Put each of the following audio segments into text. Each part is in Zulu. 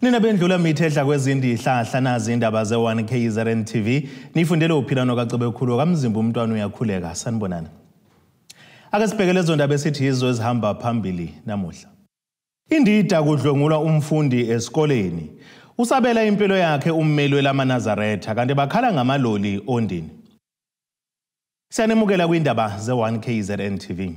Nina bendlula mithi edla kwezindihlahla nazi indaba ze-1 KZN TV. Nifundele uphilano kaCebekhulu kaMzimba umntwana uyakhuleka. Sanibonani. Ake sibheke lezo ndaba esithi yizo ezihamba phambili namuhla. Indida kudlwengulwa umfundi esikoleni. Usabela impilo yakhe ummeli welamaNazaretha kanti bakhala ngamaloli ondini. Siyanemukela kwindaba ze-1 KZN TV.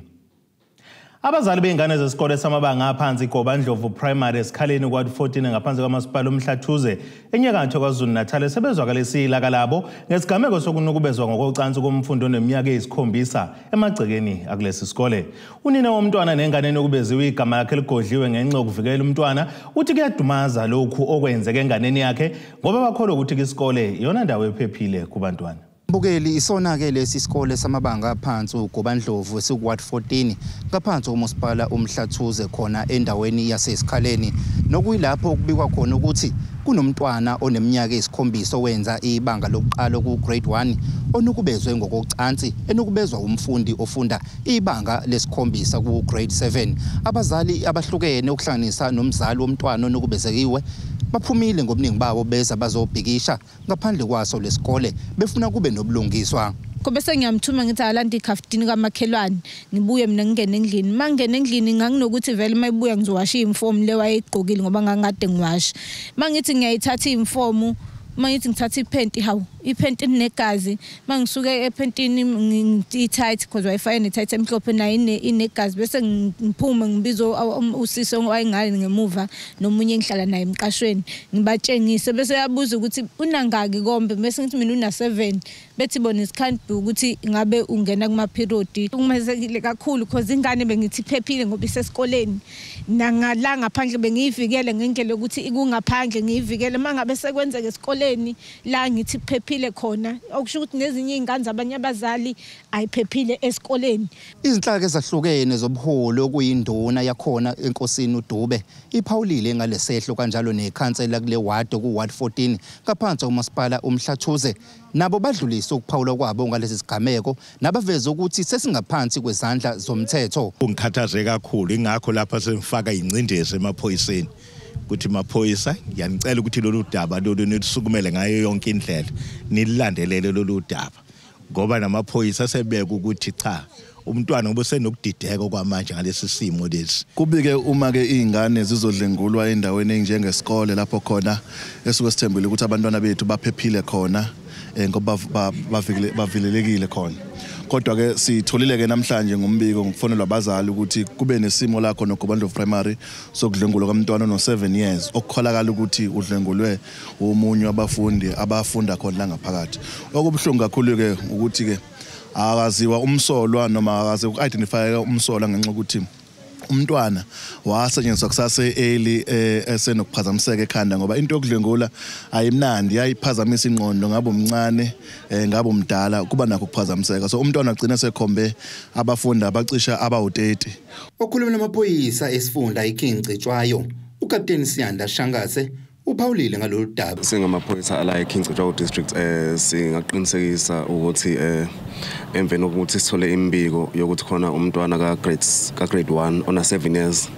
Abazali bey'ngane zesikole samabanga aphansi iGobandlovu Primary esikhaleni kwadi 14 ngaphansi kwamasipala uMhlathuze enyakatho KwaZulu-Natal sebezwakalisa ilaka labo ngesigameko sokunukubezwa ngokocansi komfundi oneminyaka eyisikhombisa emagcekeni akulesi sikole. Unina womntwana nengane enokubeziwe igama lakhe ligodliwe ngenxa yokuvikela umntwana uthi kuyadumaza lokhu okwenzeke enganeni yakhe ngoba bakholwa ukuthi isikole iyona ndawo ephephile kubantwana. Mbukeli, isona-ke lesi sikole samabanga aphansi uGobandlovu esiku-Ward 14 ngaphansi komasipala uMhlathuze khona endaweni yaseSikhaleni, nokuyilapho okubikwa khona ukuthi kunomntwana oneminyaka eyisikhombisa owenza ibanga lokuqala ku-grade 1 onukubezwe ngokocansi enukubezwa umfundi ofunda ibanga lesikhombisa ku-grade 7. Abazali abahlukene okuhlanganisa nomzali womntwana onukubezekiwe baphumile ngobuningi babo beza bazobhikisha ngaphandle kwaso lesikole befuna kube nobulungiswa. Bese ngiyamthuma ngithi alanda ikhaftini kamakhelwane ngibuye mina ngingene endlini. Uma ngingena endlini nganginokuthi vele uma ibuya ngizowasha iyunifomu le wayeyigqokile ngoba ngangikade ngiwasha. Uma ngithi ngiyayithatha iyunifomu, uma ngithi ngithatha iphenti, hawu iphenti linegazi. Uma ngisuke ephentini i-tight because wayefake ne-tight emhlophe nayo inegazi, bese ngiphume ngibiza usisi owayengale ngemuva nomunye engihlala naye emqashweni ngibatshengise, bese yabuza ukuthi unangaki kombe, bese ngithi mina una-7, bethi bona it can't be ukuthi ngabe ungena kuma-period. Kumezekile kakhulu because ingane bengithi iphephile ngoba isesikoleni, nangala ngaphandle bengiyivikele ngendlela yokuthi ikungaphandle ngiyivikele. Uma ngabe sekwenzeka esikoleni la ngithi kuphephile khona, okusho ukuthi nezinye iy'ngane zabanye abazali ayiphephile esikoleni. Izinhlaka ezahlukene zobuholi okuyinduna yakhona enkosini uDube iphawulile ngalesehlo, kanjalo nekhansela kule ward ku-Ward 14 ngaphansi komasipala uMhlathuze nabo badlulise ukuphawula kwabo ngalesi sigameko nabaveza ukuthi sesingaphansi kwezandla zomthetho. Kungikhathaze kakhulu, ingakho lapha sengifaka ingcindezi emaphoyiseni ukuthi maphoyisa ngiyanicela ukuthi lolu daba lolu nilisukumele ngayo yonke indlela, nilandelele lolu daba ngoba namaphoyisa asebeka ukuthi cha umntwana ngoba usenokudideka kwamanje ngalesi simo lesi. Kubike uma-ke iy'ngane zizodlengulwa endaweni enjengesikole lapho khona esuke sithembile ukuthi abantwana bethu baphephile khona ngoba bavikelekile khona. Kodwa-ke sitholile-ke namhlanje ngombiko ngokufonelwa abazali ukuthi kube nesimo la khona eGobandlovu Primary sokudlwengulwa komntwana ono-7 years okukholakala ukuthi udlwengulwe omunye wabafundi abafunda khona la ngaphakathi. Okubuhlungu kakhulu-ke ukuthi-ke akaziwa umsolwa noma akazi uku-identify umsolwa ngenxa yokuthi umntwana wasetshenziswa kusase early esenokuphazamiseka ekhanda, ngoba into yokudlwengula ayimnandi, yayiphazamisa ingqondo ngabe umncane ngabe umdala kuba nakho ukuphazamiseka. So umntwana agcina sekhombe abafundi abacisha abawu-30. Okhulumela amaphoyisa esifunda iKing Cetshwayo uKapteni Siyanda Shangase uphawulile ngalolu daba. Singamaphoyisa ala eKing Cetshwayo District singaqinisekisa ukuthi emveni kokuthi sithole imibiko yokuthi khona umntwana ka-grade 1 ona 7 years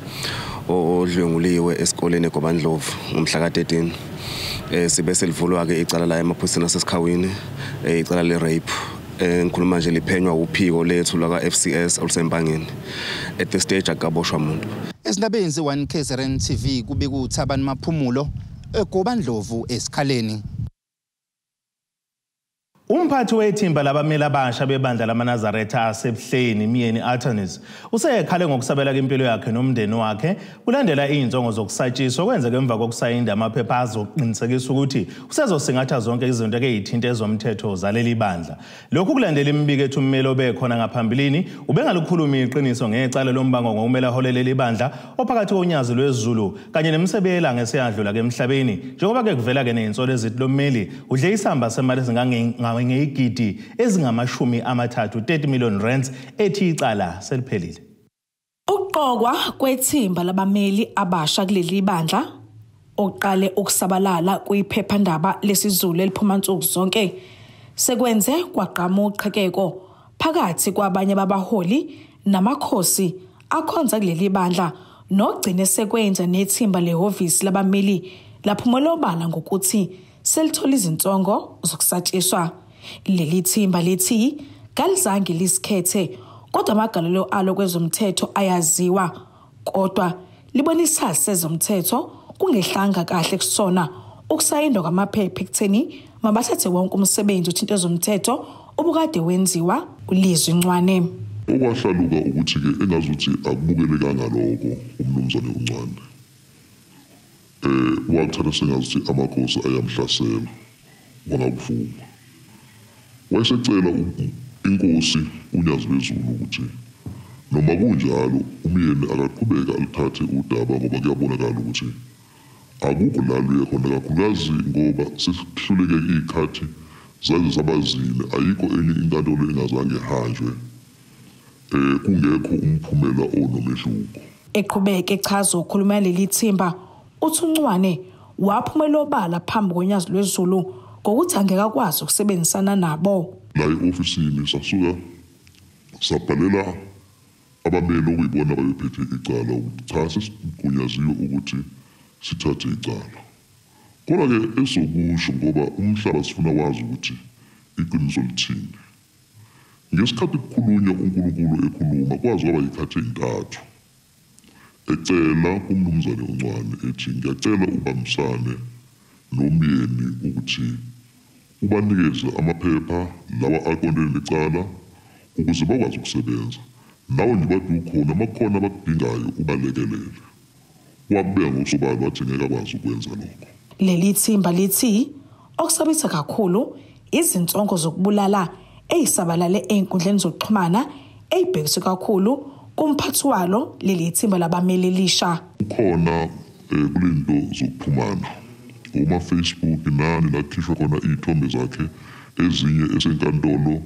odlwenguliwe esikoleni eGobandlovu ngomhla ka-13, sibe selivulwa-ke icala la emaphoyiseni aseSikhawini, icala le-rape. Ngikhuluma nje liphenywa uphiko lethu lwaka-FCS olusempangeni. At this stage akukaboshwa muntu. Ezindabeni ze-1 KZN TV kubika uThabani Maphumulo eGobandlovu eSikhaleni. Umphathi wethimba labameli abasha bebandla lamaNazaretha aseBuhleni Myeni Attorneys usekhale ngokusabela kwempilo yakhe nomndeni wakhe kulandela izinzongo zokusatshiswa okwenzeka emva kokusayinda amaphepha azoqinisekisa ukuthi usezosingatha zonke izinto ekeyithinta ezomthetho zaleli bandla. Lokhu kulandela imibiko ethi ummeli obekhona ngaphambilini ubengalukhulumi iqiniso ngecala lombango ngokumele aholele leli bandla ophakathi konyazi lwezulu kanye nemsebela ngesiyadlula ke emhlabeni, njengoba ke kuvela ke nezinsolo ezithi lo mmeli udle isamba semali esingange ngeyigidi ezingama-30 30 million rands ethi icala seliphelile. Ukuqokwa kwethimba labameli abasha kuleli bandla oqale ukusabalala kuyiphephandaba lesiZulu eliphuma nsuku zonke sekwenze kwagqama uqhekeko phakathi kwabanye babaholi namakhosi akhonza kuleli bandla nogcine sekwenza nethimba lehhovisi labameli laphumela obala ngokuthi selithola izinsongo zokusatshiswa. Leli thimba lithi kalizange lisikhethe, kodwa amagalelo alo kwezomthetho ayaziwa, kodwa libonisa sezomthetho kungehlanga kahle kusona ukusayindwa kwamaphepha ekutheni mabathathe wonke umsebenzi uthinta ezomthetho obukade wenziwa uLizwi Ncwane. Okwahlaluka ukuthi-ke engazuthi akubukelekanga lokho umnumzane uNcwane. Wakuthatha sengazuthi amakhosi ayamhlasela, wangakuvuma. Wayesecela inkosi uNyazi lweZulu ukuthi noma kunjalo umyeni akaqhubeke alithathe udaba, ngoba kuyabonakala ukuthi akukho la luye khona, kakhulukazi ngoba sesihluleke iy'khathi zaze zabazine, ayikho enye inkantolo engazange ihanjwe kungekho umphumela onomehluko. Eqhubeke echaza ukhuluma leli thimba uthi uNcwane waphumela obala phambi koNyazi lweZulu ngokuthi angeke akwazi ukusebenzisana nabo. La e-ofisini sasuka sabhalela abameli okuyibona ababephethe icala ukuthi cha, sesigunyaziwe ukuthi sithathe icala. Kodwa-ke esokusho ngoba umhlaba sifuna wazi ukuthi iqiniso lithini. Ngesikhathi kukhulunywa uNkulunkulu ekhuluma kwazi kwaba yikhathi ey'ntathu ecela kumnumzane uNcwane ethi ngiyacela ubambisane nomyeni ukuthi ubanikeze amaphepha lawa aqondene necala ukuze bakwazi ukusebenza. Nawe nje bade ukhona, amakhona abakudingayo ubalekelele. Wakubeka ngokusobala wathi ngeke akwazi ukwenza lokho. Leli thimba lithi okusabisa kakhulu izinsongo zokubulala eyisabalale ey'nkundleni zokuxhumana eyibhekiswe kakhulu kumphathi walo leli thimba labameli lisha. Kukhona kulento zokuxhumana uma Facebook nani la kukhishwa khona iy'thombe zakhe ezinye esenkantolo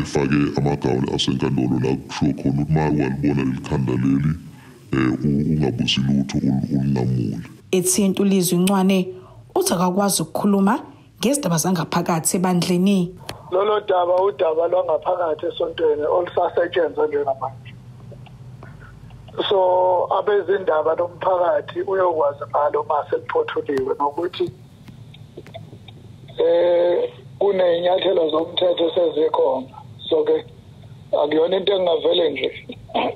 efake amagawuni asenkantolo la kushiwo khona ukuthi uma walibona leli khanda leli ungabuzi lutho ulingamuli. Ethinta uLizwi Ncwane uthi akakwazi ukukhuluma ngezindaba zangaphakathi ebandleni. Lolo daba udaba lwangaphakathi esontweni olusasetshenzwa njengamanje. So abezindaba lomphakathi uyokwazi ngalo mase liphothuliwe nokuthi kuney'nyathelo zomthetho sezikhona. So ke akuyona into engavele nje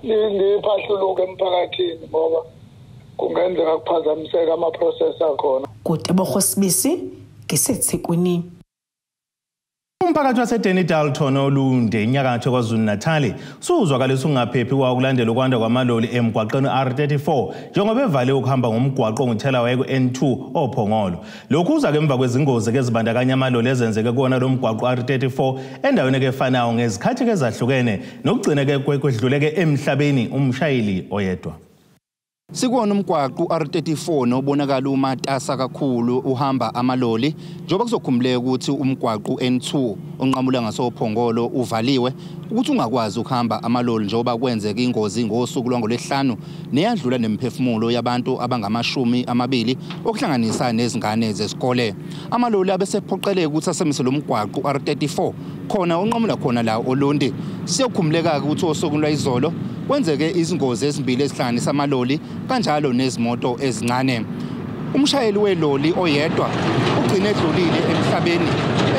ngiphahluluke emphakathini ngoba kungenzeka kuphazamiseka ama-process akhona. Kutebogo Sibisi ngiseThekwini. Umphakathi waseDanny Dalton Olunde enyakatho KwaZulu-Natal suzwakalisa ukungaphephi kwawo kulandela ukwanda kwamaloli emgwaqeni R34 njengoba evale ukuhamba ngomgwaqo onguthelawayeka ku-N2 oPhongolo. Lokhu kuza emva kwezingozi ezibandakanya amaloli ezenzeke kuwona lo mgwaqo R34 endaweni efanayo ngezikhathi ezahlukene nokugcina kwedluleke emhlabeni umshayeli oyedwa. Sikuwona umgwaqo R34 nobonakala umatasa kakhulu uhamba amaloli, njengoba kuzokhumbuleka ukuthi umgwaqo N2 onqamula ngasoPhongolo uvaliwe ukuthi ungakwazi ukuhamba amaloli njengoba kwenzeka ingozi ngosuku lwangolwesihlanu neyadlula nemphefumulo yabantu abangama-20 okuhlanganisa nezingane zesikole. Amaloli abesephoqeleka ukuthi asemise lo mgwaqo R34 khona onqamula khona la Olundi. Siyokhumbuleka ukuthi osuku lwayizolo kwenzeke izingozi ezimbili ezihlanganisa amaloli kanjalo nezimoto ezincane. Umshayeli weloli oyedwa ugcine edlulile emhlabeni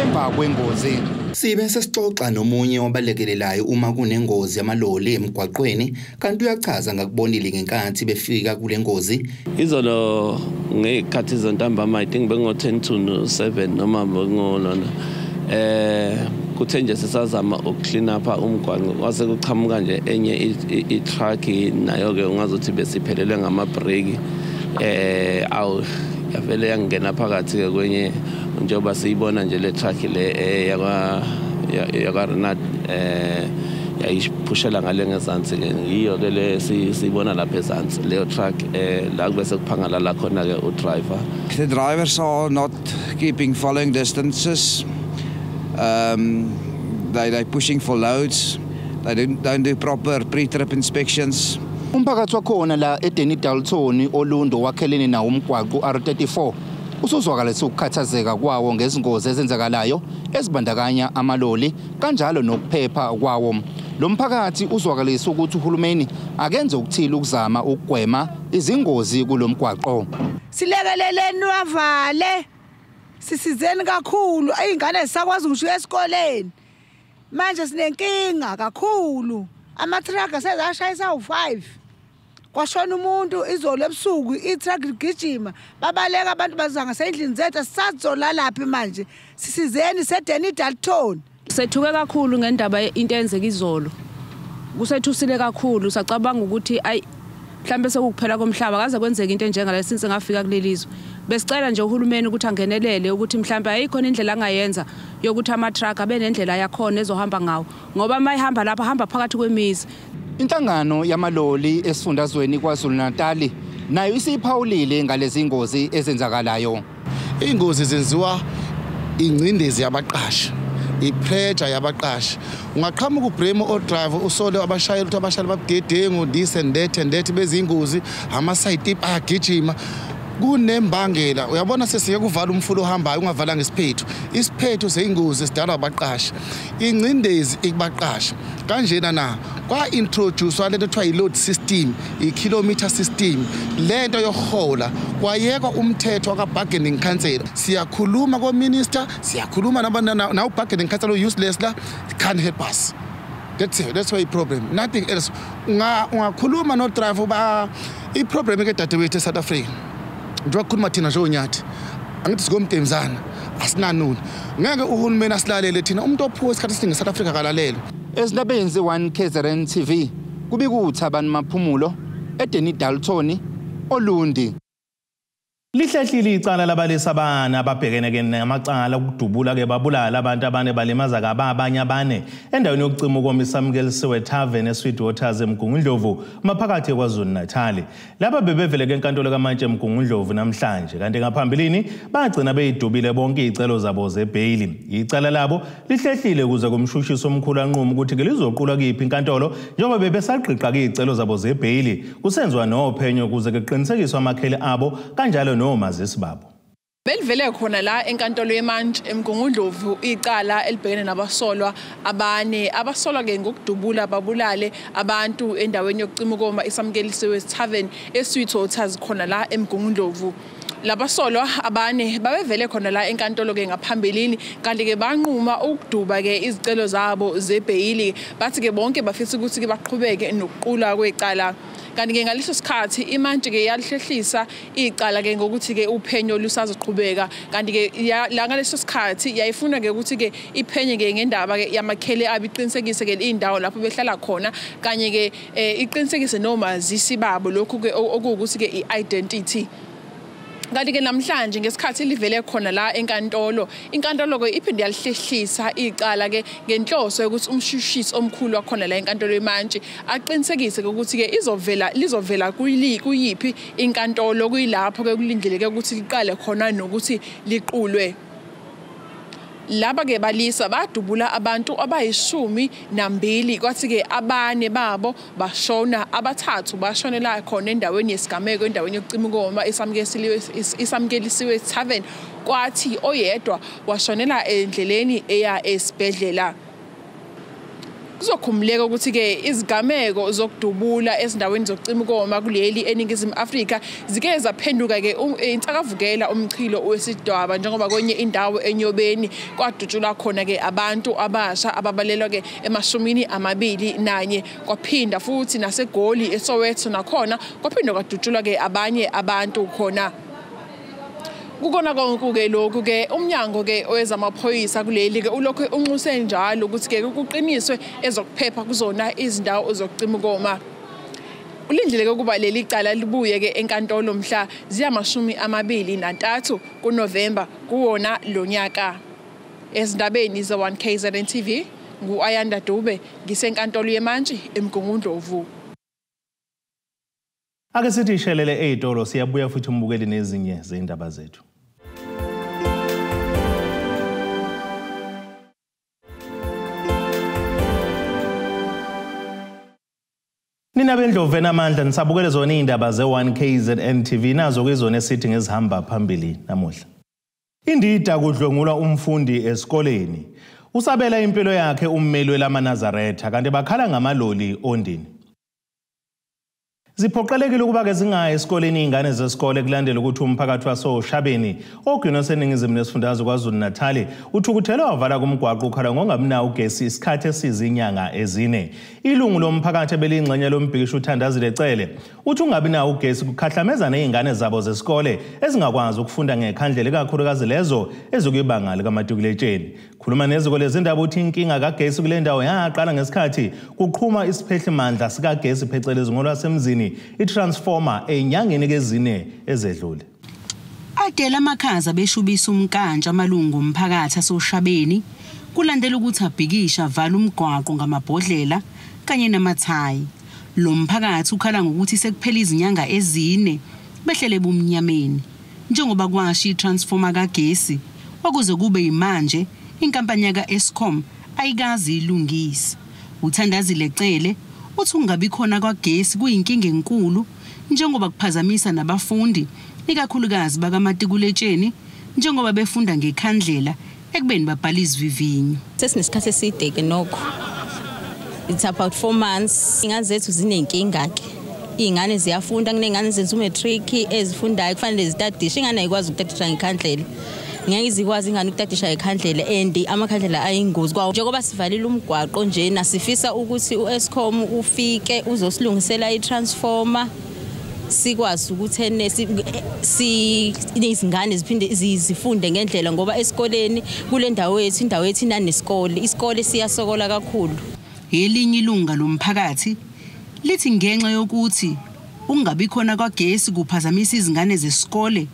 emva kwengozi. Sibe sesixoxa nomunye obalekelelayo uma kunengozi yamaloli emgwaqweni, kanti uyachaza ngakubonile ngenkathi befika kule ngozi. Izolo ngey'khathi zantambama, I think bengo-10 to 7 noma bengolona. Kuthe nje sisazama ukuclean up umgwaqo kwase kuqhamuka nje enye i-truck nayo-ke ungazuthi besiphelelwe ngama-breki awu yavele yangena phakathi-ke kwenye, njengoba siyibona nje le truck le yakwa-Renat yayiphushela ngale ngezansi-ke, yiyo-ke le siyibona lapha ezansi leyo truck la kube sekuphangalala khona-ke udriver. The drivers are not keeping following distances. They're pushing for loads. They don't do proper pre-trip inspections. Umphakathi wakhona la eDanny Dalton Olundo wakhelene nawo umgwaqo R34 usuzwakalisa ukukhathazeka kwawo ngezingozi ezenzakalayo ezibandakanya amaloli kanjalo nokuphepha kwawo. Lo mphakathi uzwakalisa ukuthi uhulumeni akenze ukuthile ukuzama ukugwema izingozi kulomgwaqo. Silekeleleni wavale, sisizeni kakhulu, izingane zisakwazi ngisho esikoleni. Manje sinenkinga kakhulu, amathraga sezashayisa u5. Kwashona umuntu izolo ebusuku, itruck ligijima, babaleka abantu bazanga sendlini zethu, asisazolala manje. Sisizeni sedeni iDalton. Sethuke kakhulu ngendaba into eyenzeka izolo. Kusethusile kakhulu, sacabanga ukuthi ayi mhlambe sekukuphela komhlaba, kaze kwenzeka into enjengale since ngafika kulelizwe. Besicela nje uhulumeni ukuthi angenelele ukuthi mhlambe ayikhona indlela angayenza yokuthi ama-truck abe nendlela yakhona ezohamba ngawo, ngoba mayihamba lapha hamba phakathi kwemizi. Inhlangano yamaloli esifundazweni KwaZulu-Natal nayo isiphawulile ngalezi ngozi ezenzakalayo. Ingozi zenziwa ingcindezi yabaqashi, ipressure yabaqashi. Ungaqhamuka ubremo o driver usole abashayeli ukuthi abashayeli babudedengu this and that and that bezingozi, ama side tip ayagijima. Kunembangela, uyabona sesike kuvala umfula ohambayo ungavalanga isiphethu. Isiphethu seyingozi sidalwa abaqashi. Ingcindezi ikubaqashi. Kanjena na kwa introduce lento ethiwa i-load system, i-kilometer system, lento yokuhola kwayekwa umthetho ka bargaining council. Siyakhuluma ko minister, siyakhuluma nabantu, bargaining council useless la can't help us. That's it. That's why the problem. Nothing else. Ungakhuluma no driver ba i-problem ke dadewethu eSouth Africa. Njengoba kukhuluma thina nje onyathi, angithi sikomtemzana asinanuni, ngeke uhulumeni asilalele thina. Umuntu ophuwe isikhathi esiningi eSouth Africa akalalele. Ezindabeni ze-1 KZN TV kubika uThabani Maphumulo eDeni Dalton oLundi. Lihlehlile icala labalisa abana ababhekene ke namacala okudubula ke babulala abantu abane balimaza kaba abanye abane endaweni yokucima ukoma iSamukelisiwe Tavern eSweet Waters eMgungundlovu maphakathi KwaZulu-Natal. Laba bebevele ke enkantolo kaMantshi eMgungundlovu namhlanje, kanti ngaphambilini bagcina beyidubile bonke izicelo zabo zebheyili. Icala labo lihlehlile ukuze kumshushisi omkhulu anqume ukuthi ke lizoqulwa kuyiphi inkantolo, njengoba bebesagqiqa ke izicelo zabo zebheyili kusenziwa nophenyo ukuze kuqinisekiswe amakheli abo kanjalo nomazisi babo. Belivele khona la enkantolo yeMantshi eMgungundlovu icala elibhekene nabasolwa abane, abasolwa ke ngokudubula babulale abantu endaweni yokucima ukoma iSamukelisiwe Tavern eSweet Waters khona la eMgungundlovu. Labasolwa abane babevele khona la enkantolo ke ngaphambilini, kanti ke banquma ukuduba ke izicelo zabo zebheyili, bathi ke bonke bafisa ukuthi ke baqhubeke nokuqulwa kwecala. Kanti ke ngaleso sikhathi imantshi ke yalihlehlisa icala ke ngokuthi ke uphenyo lusazoqhubeka, kanti ke la ngaleso sikhathi yayifuna ke ukuthi ke iphenye ke ngendaba ke yamakhele abiqinisekise ke indawo lapho behlala khona, kanye ke iqinisekise nomazisi babo, lokhu ke okuwukuthi ke i-identity. Kanti ke namhlanje ngesikhathi livele khona la enkantolo, inkantolo ke iphinde yalihlehlisa icala ke ngenhloso yokuthi umshushisi omkhulu wakhona la enkantolo yeMantshi aqinisekise ukuthi ke izovela lizovela kuyiphi inkantolo, kuyilapho ke kulindeleke ukuthi liqale khona nokuthi liqulwe. Laba ke balisa badubula abantu abayi-12, kwathi ke abane babo bashona, abathathu bashonela khona endaweni yesigameko, endaweni yokucima ukoma iSamukelisiwe Tavern, kwathi oyedwa washonela endleleni eya esibhedlela. Kuzokhumuleka ukuthi ke izigameko zokudubula ezindaweni zokucima ukoma kuleli eNingizimu Afrika zike zaphenduka ke insakavukela umchilo wesidwaba, njengoba kwenye indawo eNyobeni kwadutshulwa khona ke abantu abasha ababalelwa ke 21, kwaphinda futhi naseGoli eSoweto nakhona kwaphinda kwadutshulwa ke abanye abantu khona. Kukona konke lokhu ke umnyango ke owezamaphoyisa kuleli ke ulokhu unxuse njalo ukuthi ke kuqiniswe ezokuphepha kuzona izindawo zokucima ukoma. Ulindeleke ukuba leli cala libuye ke enkantolo mhla ziya-23 kuNovemba kuwona lonyaka. Ezindabeni ze-1 KZN TV ngu-Ayanda Dube ngisenkantolo yeMantshi eMgungundlovu. Ake sithi ishelele ey'tolo, siyabuya futhi umbukeli nezinye zey'ndaba zethu. Nina bendlovu enamandla nisabukele zona iy'ndaba ze-1 KZN TV, nazo kuyizona esithi ngezihamba phambili namuhla. Indida kudlwengulwa umfundi esikoleni. Usabela impilo yakhe ummeli welamaNazaretha kanti bakhala ngamaloli ondini. Ziphoqelekile ukuba ke zingayi esikoleni izingane zesikole kulandela ukuthi umphakathi wasoShabeni ogwini oseningizimu nesifundazwe KwaZulu-Natal uthukuthele wavala kumgwaqo ukhala ngongabinawo ugesi isikhathi esizinyanga ezine. Ilungu lomphakathi ebeliyingxenye lombhikisho uThandazile Cele uthi ungabinawo ugesi kukhahlameza nezingane zabo zesikole ezingakwazi ukufunda ngekhandlela ikakhulukazi lezo ezikwibanga likamatikuletsheni. Khuluma neziko lezindaba uthi inkinga kagesi kule ndawo yaqala ngesikhathi kuqhuma isiphehlimandla sikagesi phecelezi ngolwasemzini i-transformer enyangeni kezine ezedlule. Adela amakhaza beshubisa umnkantsha amalungu omphakathi asoShabeni kulandela ukuthi abhikisha vala umgwaqo ngamabhodlela kanye namathayi. Lo mphakathi ukhala ngokuthi sekuphela izinyanga ezine behlele bumnyameni njengoba kwasha i-transformer kagesi okuze kube yimanje inkampani ka-Eskom ayikazi ilungise. uThandazile Cele uthi ungabi khona kwagesi kuyinkinga enkulu njengoba kuphazamisa nabafundi ikakhulukazi bakamatikuletsheni njengoba befunda ngekhandlela ekubeni babhala izivivinyo. Sesinesikhathi eside ke nokho. It's about 4 months. Ingane zethu zinenkinga ke. Iy'ngane ziyafunda, kuney'ngane zenza umatric ezifundayo kufanele zitadishe. Ingane ayikwazi ukutadisha ngekhandlela. Ngeke izikwazi ingane ukutadisha ngekhandlela and amakhandlela ayingozi kwawo. Njengoba sivalile umgwaqo nje nasifisa ukuthi uEskom ufike uzosilungisela i-transformer sikwazi ukuthi izingane ziphinde zifunde ngendlela ngoba esikoleni kule ndawo yethu indawo yethu inanesikole isikole siyasokola kakhulu. Elinye ilunga lomphakathi lithi ngenxa yokuthi ungabi khona kwagesi kuphazamisa izingane zesikole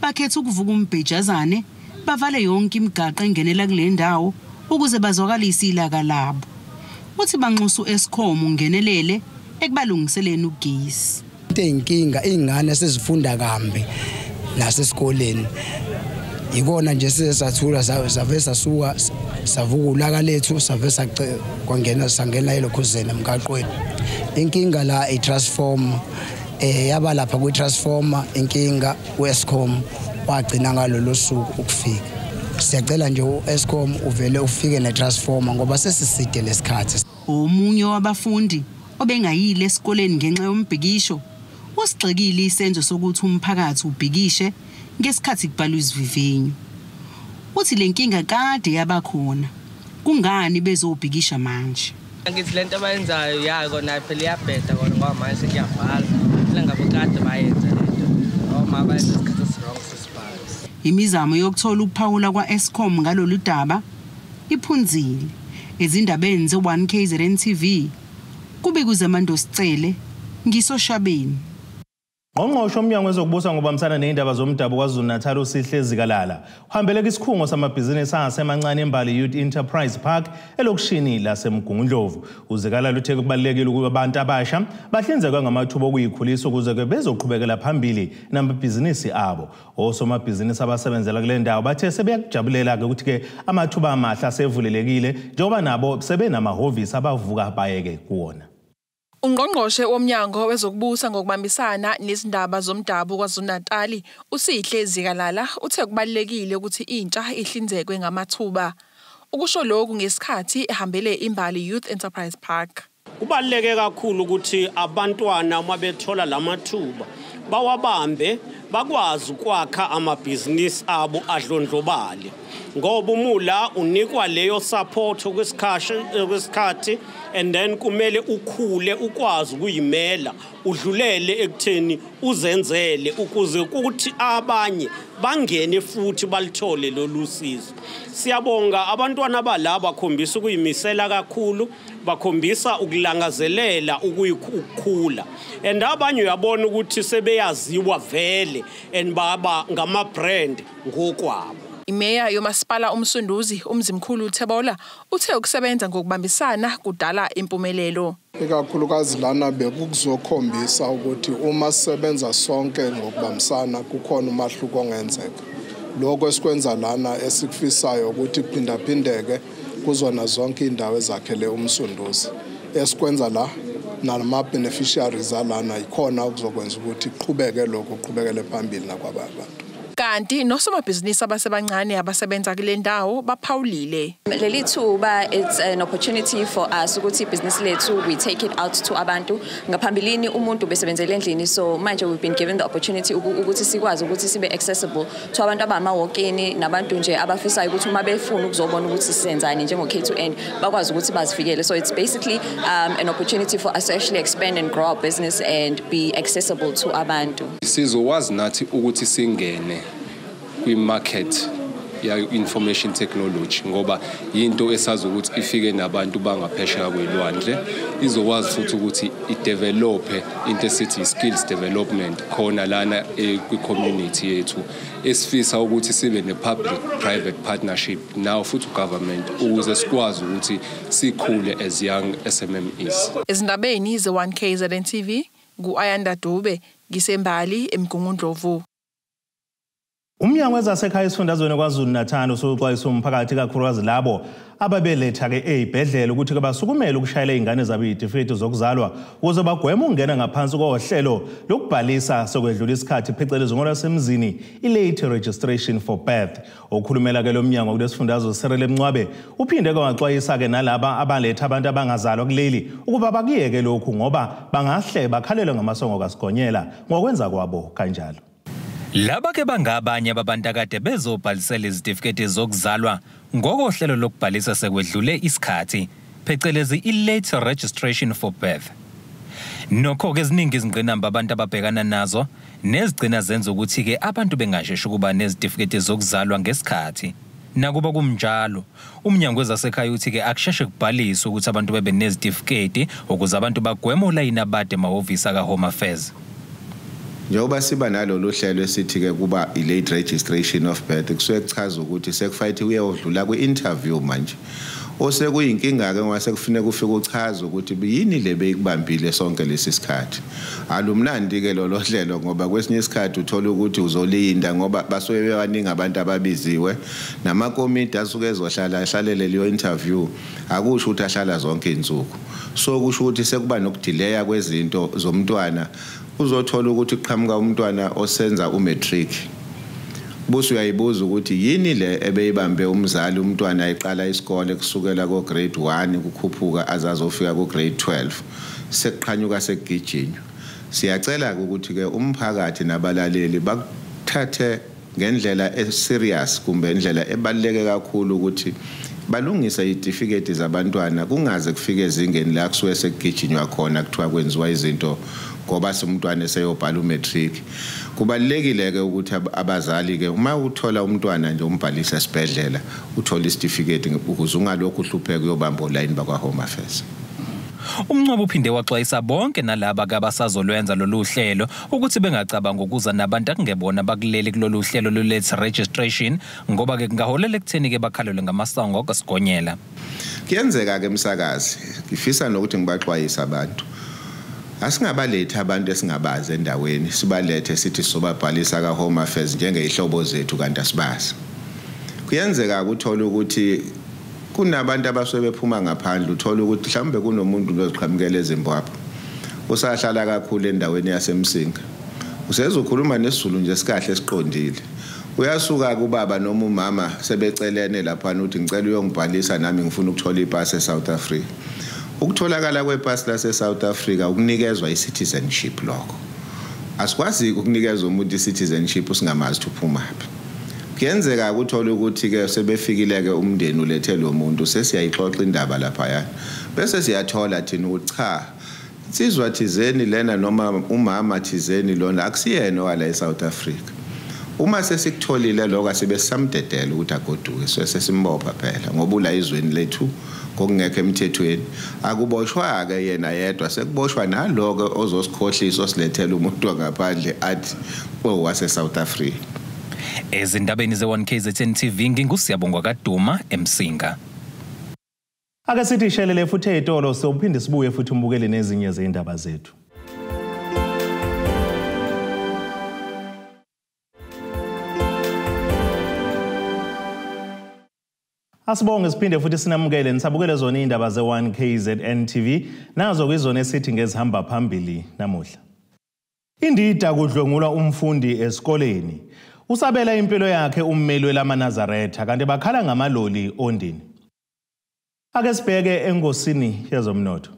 bakhetha ukuvuka umbhejazane bavale yonke imigaqo engenela kule ndawo ukuze bazwakalise ilaka labo. Uthi banxusa uEskom ungenelele ekubalungiseleni ugesi. Into eyinkinga izingane sezifunda kambi nasesikoleni ikona nje sisathula save sasuka savuka ulaka lethu save kwangena sangena elokhuzeni emgaqweni. Inkinga la i-transformer yaba lapha kwi-transformer inkinga u-Eskom wagcina ngalolo suku ukufika. Siyacela nje u-Eskom uvele ufike ne-transformer ngoba sesiside lesikhathi. Omunye wabafundi obengayile esikoleni ngenxa yombhikisho usigxekile isenzo sokuthi umphakathi ubhikishe ngesikhathi kubhalwa izivivinyo. Uthi lenkinga kade yabakhona, kungani bezobhikisha manje? Ngithi lento abayenzayo ya kona phela iyabheda kona ngoba manje sekuyabhala. Phela ngabe kade bayenza lento noma bayenza isikhathi esiwrong sesibhala. Imizamo yokuthola ukuphawula kwa-Eskom ngalolu daba iphunzile. Ezindabeni ze-1 KZN TV kube kuZamando Sicele ngisoShabeni. Ngqongqoshe womnyango wezokubusa ngobambisana nezindaba zomdabu KwaZulu-Natal uSihle Zikalala uhambele isikhungo samabhizinisi asemancane eMbali Youth Enterprise Park elokishini laseMgungundlovu. UZikalala uthe kubalulekile ukuba abantu abasha bahlinzekwe ngamathuba okuyikhulisa ukuze ke bezoqhubekela phambili namabhizinisi abo. Osomabhizinisi abasebenzela kule ndawo bathe sebeyakujabulela ke ukuthi ke amathuba amahle asevulelekile njengoba nabo sebenamahhovisi abavuka bayeke kuwona. Ungqongqoshe womnyango wezokubusa ngokubambisana nezindaba zomdabu KwaZulu-Natal uSihle Zikalala uthe kubalulekile ukuthi intsha ihlinzekwe ngamathuba. Ukusho lokhu ngesikhathi ehambele iMbali Youth Enterprise Park. Kubaluleke kakhulu ukuthi abantwana uma bethola lamathuba bawabambe bakwazi ukwakha amabhizinisi abo adlondlobale, ngoba umula unikwa leyo support okwesikhathi and then kumele ukhule ukwazi ukuyimela udlulele ekutheni uzenzele ukuze ukuthi abanye bangene futhi balithole lolu sizo. Siyabonga abantwana balaba bakhombisa ukuyimisela kakhulu, bakhombisa ukulangazelela ukukhula, and abanye uyabona ukuthi sebeyaziwa vele and baba ngama brand ngokwabo. Imeya yomasipala uMsunduzi uMzimkhulu Thebola uthe ukusebenza ngokubambisana kudala impumelelo. Ikakhulukazi lana bekuzokhombisa ukuthi uma sisebenza sonke ngokubambisana kukhona umahluko ongenzeka. Lokho esikwenza lana esikufisayo ukuthi kuphindaphindeke kuzona zonke indawo ezakhele uMsunduzi. Esikwenza la nama beneficiaries alana ikhona okuzokwenza ukuthi kuqhubeke lokho kuqhubekele phambili nakwabanye abantu. Kanti nosomabhizinisi abasebancane abasebenza kule ndawo baphawulile. Leli thuba, it's an opportunity for us ukuthi ibhizinisi lethu we take it out to abantu. Ngaphambilini umuntu besebenzele endlini, so manje we've been given the opportunity ukuthi sikwazi ukuthi sibe accessible to abantu abama-walk-in nabantu nje abafisayo ukuthi uma befuna ukuzobona ukuthi sisenzani njengo-K2N bakwazi ukuthi bazifikele. So it's basically an opportunity for us to actually expand and grow our business and be accessible to abantu. Sizokwazi nathi ukuthi singene kwi-market ya-information technology ngoba yinto esazi ukuthi ifike nabantu bangaphesheya kwelwandle, izokwazi futhi ukuthi i-develope into esithi skills development khona lana kwi-community yethu. Esifisa ukuthi sibe ne-public private partnership now futhi government ukuze sikwazi ukuthi sikhule as young SMMEs. Ezindabeni ze-1KZN TV, ngu-Ayanda Dube, ngisembali eMgungundlovu. Umnyango wezasekhaya esifundazweni KwaZulu-Natal usuxwayisa umphakathi kakhulukazi labo ababeletha-ke ey'bhedlela ukuthi-ke basukumele ukushayela iy'ngane zabo iy'tifiketi zokuzalwa ukuze bagweme ukungena ngaphansi kohlelo lokubhalisa sekwedlula isikhathi, phecelezi ngolwasemzini i-late registration for birth. Okhulumela-ke lo mnyango kulesifundazwe Cyril Mncwabe uphinde-ke waxwayisa-ke nalaba abaletha abantu abangazalwa kuleli ukuba bakuyeke lokhu ngoba bangahle bakhalelwe ngamasongo kaSigonyela ngokwenza kwabo kanjalo. Laba ke bangabanye babantu akade bezobhalisela izitifiketi zokuzalwa ngokohlelo lokubhalisa sekwedlule isikhathi, phecelezi i-late registration for birth. Nokho-ke ziningi izingqinamba abantu ababhekana nazo nezigcina zenza ukuthi-ke abantu bengasheshi ukuba nezitifiketi zokuzalwa ngesikhathi. Nakuba kumnjalo, umnyango wezasekhaya uthi-ke akusheshe kubhaliswe ukuthi abantu bebe nezitifiketi ukuze abantu bagweme olayini abade emahhovisi aka-Home Affairs. Njengoba siba nalolu hlelo esithi-ke kuba i-late registration of birth, kusuke kuchaza ukuthi sekufayithi kuyodlula kwi-interview manje. Osekuyinkinga-ke ngoba sekufuneka ufike uchaze ukuthi yini le beyikubambile sonke lesi sikhathi. Alumnandi-ke lolo hlelo ngoba kwesinye isikhathi uthola ukuthi uzolinda ngoba basuke bebaningi abantu ababiziwe namakomiti asuke ezohlala ahlalele leyo interview, akusho ukuthi ahlala zonke iy'nsuku. So kusho ukuthi sekuba nokudileya kwezinto zomntwana. Uzothola ukuthi kuqhamuka umntwana osenza umatric, bese uyayibuza ukuthi yini le ebeyibambe umzali umntwana eqala isikole kusukela ko grade 1 kukhuphuka azazofika ku grade 12, sekuqhanyuka sekugijinywa. Siyacela ukuthi ke umphakathi nabalaleli bakuthathe ngendlela eserious kumbe indlela ebaluleke kakhulu ukuthi balungise izitifiketi zabantwana kungaze kufike ezingeni la kusuke sekugijinywa khona kuthiwa kwenziwa izinto ngoba umntwana eseyobhala umatric. Kubalulekile ke ukuthi abazali ke uma uthola umntwana nje umbhalisa esibhedlela uthola isitifiketi ukuze ungalokhu uhlupheke uyobamba olayini bakwa Home Affairs. Umncwabo uphinde waxwayisa bonke nalaba abasazolwenza lolu hlelo ukuthi bengacabanga ukuza nabantu akungebona bakuleli kulolu hlelo lwe-late registration ngoba ke kungaholela ekutheni ke bakhalelwe ngamasango kaSigonyela. Kuyenzeka ke emsakazi, ngifisa nokuthi ngibaxwayise abantu. Asingabalethi abantu esingabazi endaweni, sibalethe sithi sobabhalisa ka-Home Affairs njengey'hlobo zethu kanti asibazi. Kuyenzeka ukuthola ukuthi kunabantu abasuke bephuma ngaphandle, uthola ukuthi mhlawumbe kunomuntu oziqhamukela eZimbabwe usahlala kakhulu endaweni yaseMsinga, usezokhuluma nesiZulu nje sikahle esiqondile. Uyasuka kubaba noma umama sebecelene laphana uthi ngicela uyongibhalisa nami ngifuna ukuthola ipasi eSouth Africa. Ukutholakala kwepasi lase-South Africa ukunikezwa i-citizenship lokho. Asikwazi ukunikeza umuntu i-citizenship usingamazi ukuthi uphumaphi. Kuyenzeka ukuthola ukuthi-ke sebefikile-ke umndeni ulethe lo muntu, sesiyayixoxa indaba laphayana. Bese siyathola thina ukuthi cha, insizwa thizeni lena noma umama thizeni lona akusiyena owala e-South Africa. Uma sesikutholile lokho asibe sisamdedela ukuthi agoduke, so sesimbopha phela ngoba ula izweni lethu ngokungekho emthethweni. Akuboshwa-ke yena yedwa, sekuboshwa naloko ozosikhohlisa osilethela umuntu wangaphandle athi owase-South Africa. Ezindabeni ze-1KZN TV nginguSiyabonga kaDuma eMsinga. Ake sithi ishelele futhi ey'tolo sophinde sibuye futhi umbukele nezinye zey'ndaba zethu. Asibonge siphinde futhi sinamukele nisabukele zona iy'ndaba ze-1KZN TV nazo kwizona esithi ngezihamba phambili namuhla. Indida kudlwengulwa umfundi esikoleni. Usabela impilo yakhe ummeli welaManazaretha kanti bakhala ngamaloli ondini. Ake sibheke engosini yezomnotho.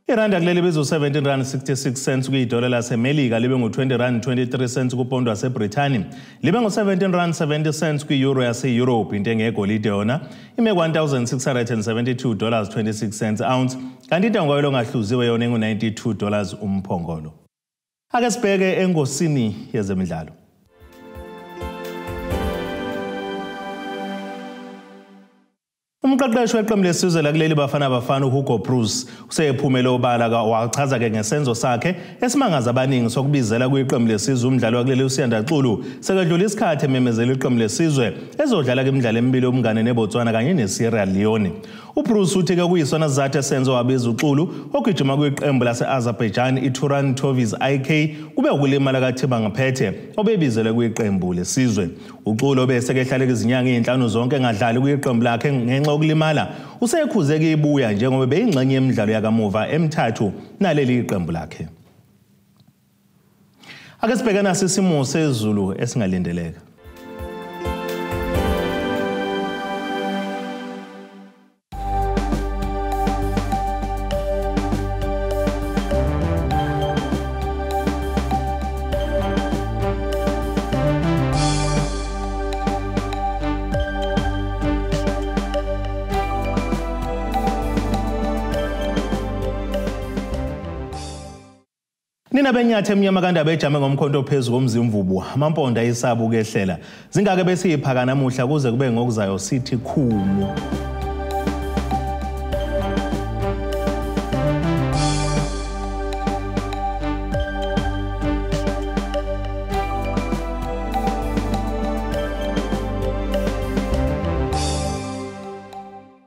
Iranda kuleli bizu 17 rand 66 cents kuyidola laseMelika, libe ngu-20 rand 23 cents kupondo waseBrithani, libe ngu-17 rand 70 cents kwi-euro yase-Europe. Intengo yegolide yona ime $1,672.26 ounce, kanti intengo yolongahluziwe yona ingu-$92 umphongolo. Ake sibheke engosini yezemidlalo. Umqeqeshi weqembu lesizwe lakuleli Bafana Bafana uHugo Broos usephumele obala wachaza ke ngesenzo sakhe esimangaza abaningi sokubizela kwiqembu lesizwe umdlalo wakuleli uSiyanda Xulu sekedlula isikhathi ememezela iqembu lesizwe ezodlala kwimidlalo emibili yobungane neBotswana kanye neSierra Leone. uBroos uthi ke kuyisona sizathu esenzo wabiza uXulu ogijima kwiqembu lase-Azerbaijan iTuran Toviz IK kube ukulimala kaThemba Ngaphethe obebizelwe kwiqembu lesizwe. uXulu obesekehlale izinyanga ezinhlanu zonke engadlali kwiqembu lakhe ngenxa yokulimala usekhuzeke ibuya njengoba beyingxenye yemidlalo yakamuva emithathu naleli iqembu lakhe. Ake sibheke nasi isimo sezulu esingalindeleka. Nina benyathe emnyama kandaba ejame ngomkhonto phezu komzimvubu amampondo ayisabu ukehlela zingake besiyiphaka namuhla kuze kube ngokuzayo sithi khumu.